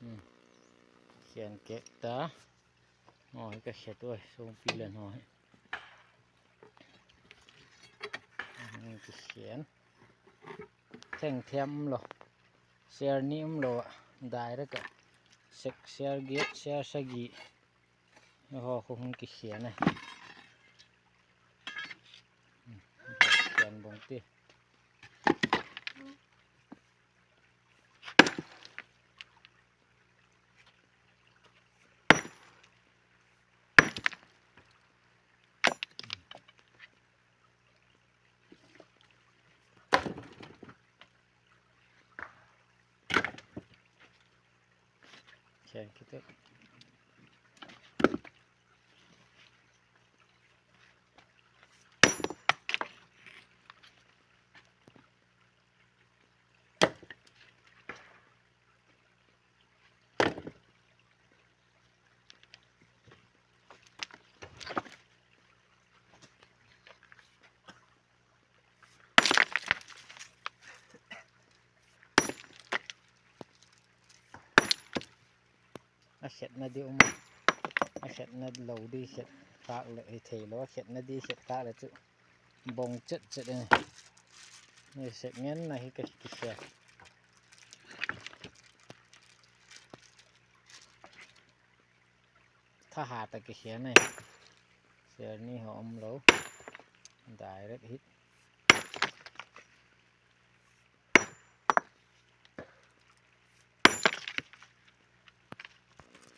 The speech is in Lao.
ອືມ ຂຽນແກະຕາ ຫໍ້ໃຫ້ກະເຂັດ ໂອ້ຍ ຊົງປີລະໜ້ອຍ ອືມ ກະຂຽນ ແທ່ງແຖມລະ ເຊລນີ້ລະ ໄດ້ລະກະ ເຊັກເຊລເກດ ເຊລຊາກີ ແລ້ວກໍຄົງກະຂຽນນະ ອືມ ຂຽນບົງຕິ. ແຂງຄິດເຕີ. ອາເຂັດນະດິ ອາເຂັດນະ ເລົາດີເຂັດປາກເລີຍ ເທໂລເຂັດນະດິ ເຂັດປາກເລີຍຈຸ ບົງເຈັດເຈັດເອີ ນີ້ເຊັກເງິນນະ ເຮັດກະກິເຊຍ ຖ້າຫາແຕ່ກະເຊຍນີ້ ເຊຍນີ້ຫອມໂລ ໄດ້ເລັກຮິດ.